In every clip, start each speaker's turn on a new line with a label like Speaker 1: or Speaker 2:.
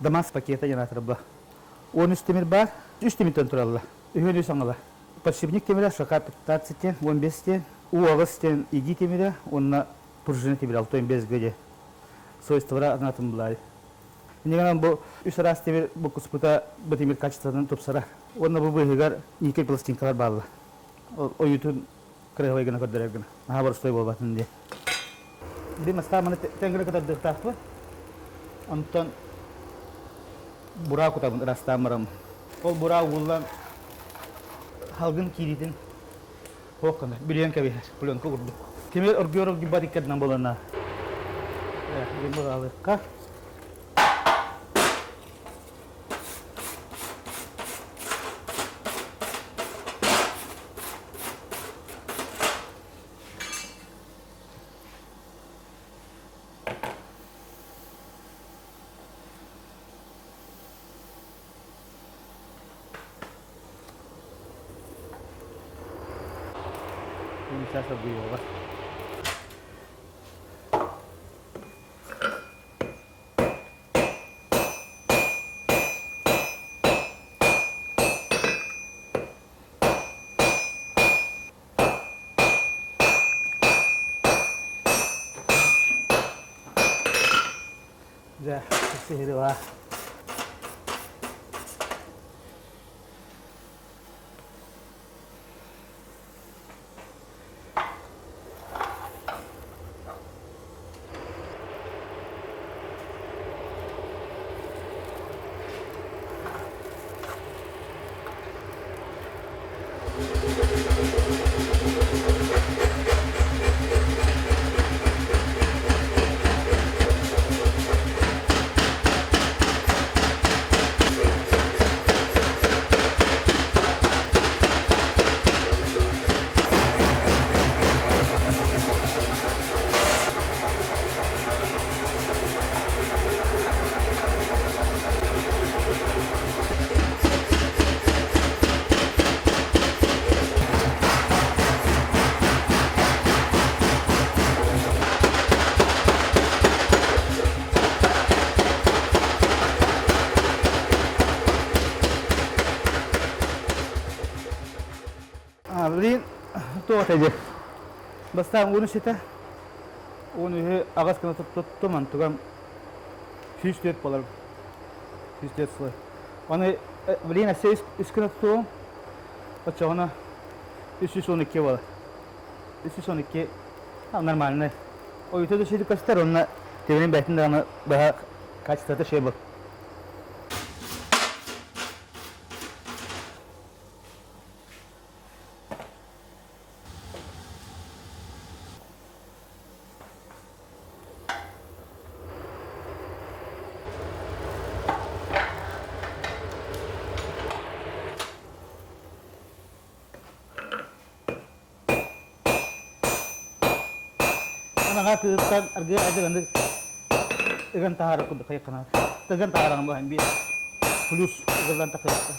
Speaker 1: Дамас пакета диэн аатырба. 13 тимир баар, үс тимиртэн тураллар. Үһүөн үс аҥала. Подшипник тимирэ ШК-15 диэн, 15 диэн, У-8 диэн ИГИ тимирэ уонна пружина тимирэ 65 г диэн. Свойстволара атын булаайы. Иннигэнэн бу үс араас тимир буккуспута бу тимир качествотын тупсарар. Уонна бу быыһыгар никель пластинкалар бааллар. Ол ойуутун кыраһыбай гына көрдөрөр гына. Наһаа боростуой буолбатын диye. Били мастаан маны тэҥ гына кытардыахтаахпын. Онтон бураа кутабын ырастаан бараммын. Ол бураа ууллан халгын киириитин суох гына бүрүйэн кэбиһэр пленка курдук. Тимир оргуйар оргуйбат иккэрдинэн буолана. Быраалыкка. Сейчас оргуйуоҕа. Дьэ, сиһилээх. Блин, туох этэй Бастаан ууну ситэ, уон үһү аҕыс гына туттум, онтугам 104 буолар. 104 слой. Оны, блин, өссө үс гына тутуом, оччоҕуна 312 буолар. 312 нормальный. Ойута да шири көстөр, онно тебенин бэйтин даҕаны быһа качествота шей был. Анаҕа кыыстан аргыа адьыганы ыган таһаарар курдук хайыкканаар. Ыган таһаараҕын бу биир плюс ыгыллан тахсыахта.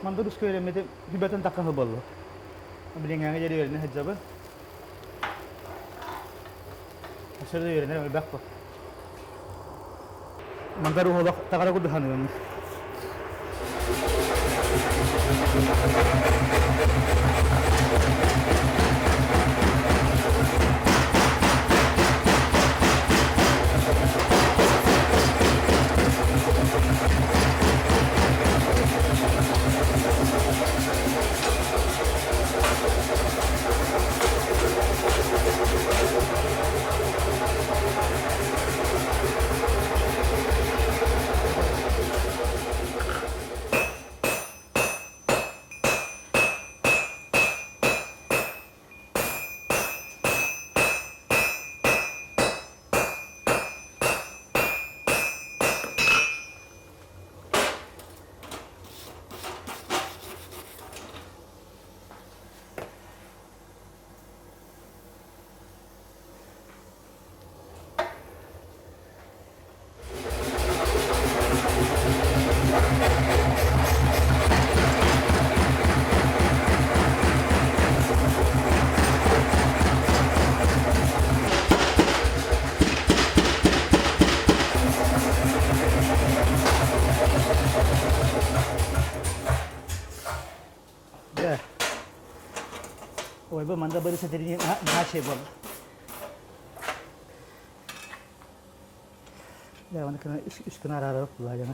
Speaker 1: Мандар үскэ үөрэммитим хүбэтин таккаһы буолла. Билиҥҥээҥи диэри үөрэнэ сылдьабын. Өссө да үөрэнэрим элбэх буо. Мандар уһолох таҕара курдук саныыбын. Ой, бу манда бары сэтэрини наһаа буолла. Да, оны кына үс кына араарап була жана.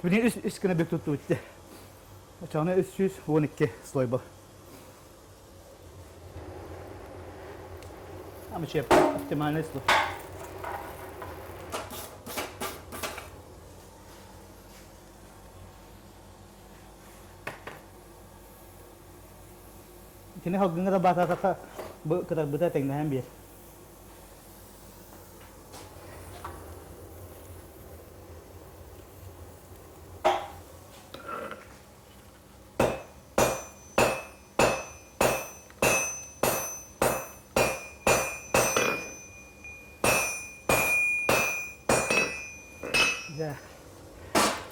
Speaker 1: Бүгүн үс үс гына бүк тутту битте. Очоҕуна 312 слой был. Амычеп оптимальный слой. Итини халгыҥҥа да баатаатахха бу кытарбыта тэҥнэһэн биэр. Дьэ,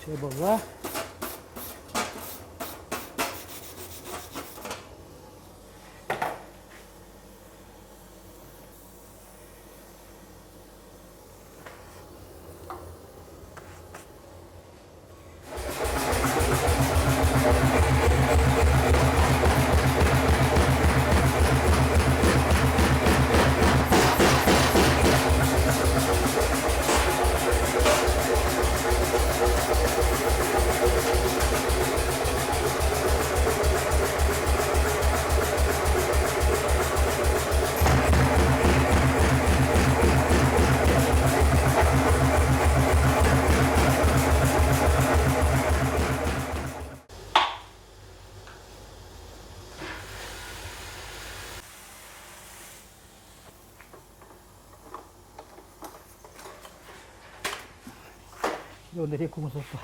Speaker 1: чэй буолла. Дьон кумусуппа.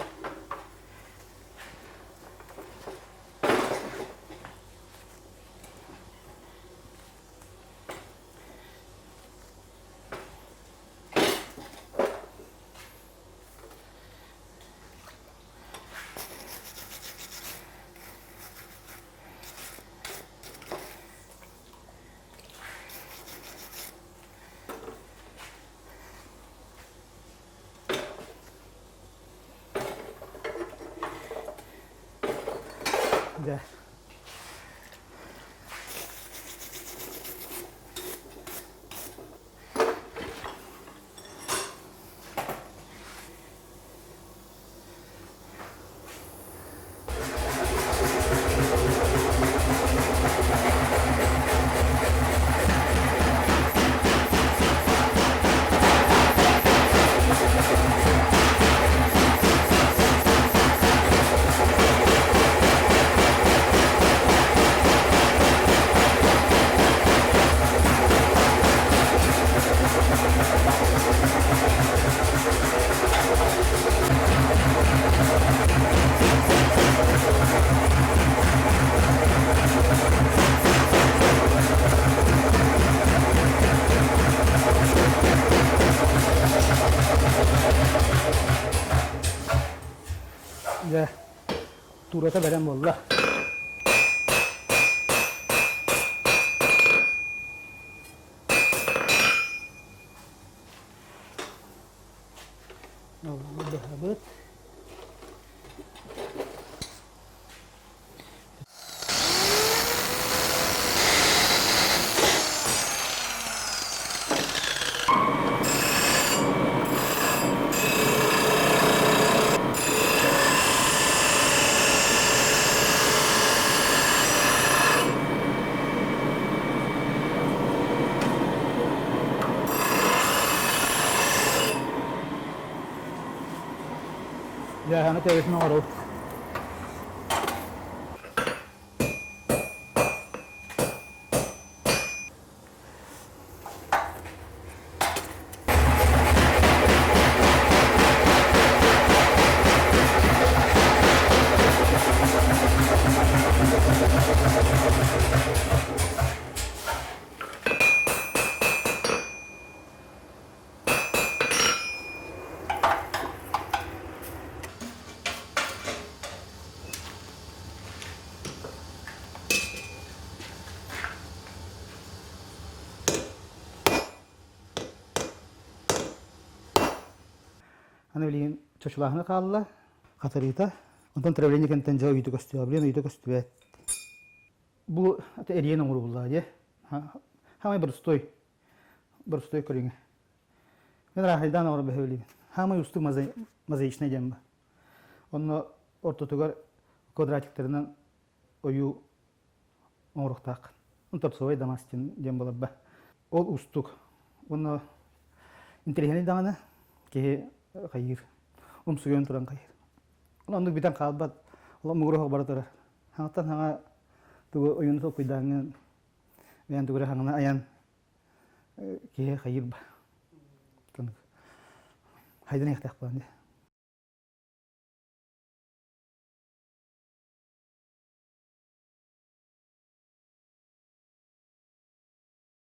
Speaker 1: Дьэ. Арматурата бэлэм буолла. Быһабыт. Дьааһаны төбөтүн оҥоробут. Аны билигин чочулааһына хаалла, хатарыыта. Онтон травление кэнниттэн дьэ ойуута көстүөҕэ. Билигин ойуута көстүбэт. Бу эриэн оҥоруллаа дии. Хамай боростуой. Боростуой көрүҥэ. Мен рахайдаан оҥоро бөһүөлүбүн. Хаамай устук мозаичнай диэн ба. Онно ортотугар квадратиктарынан ойуу оҥоруохтаах. Торцевой дамастин диэн буолар Ол устук. Уонна интэриэһинэй даҕаны киһи хайыыр. Умсугуйан туран хайыыр. Оннук бүтэн хаалбат. Ол мугуруһук бара турар. Хаҥаттан хаҥа тугу ойууну толкуйдааҥҥын бэйэн тугу эрэ хаҥана айан киһи хайыыр ба. Хайдан иһтээх буолан дии.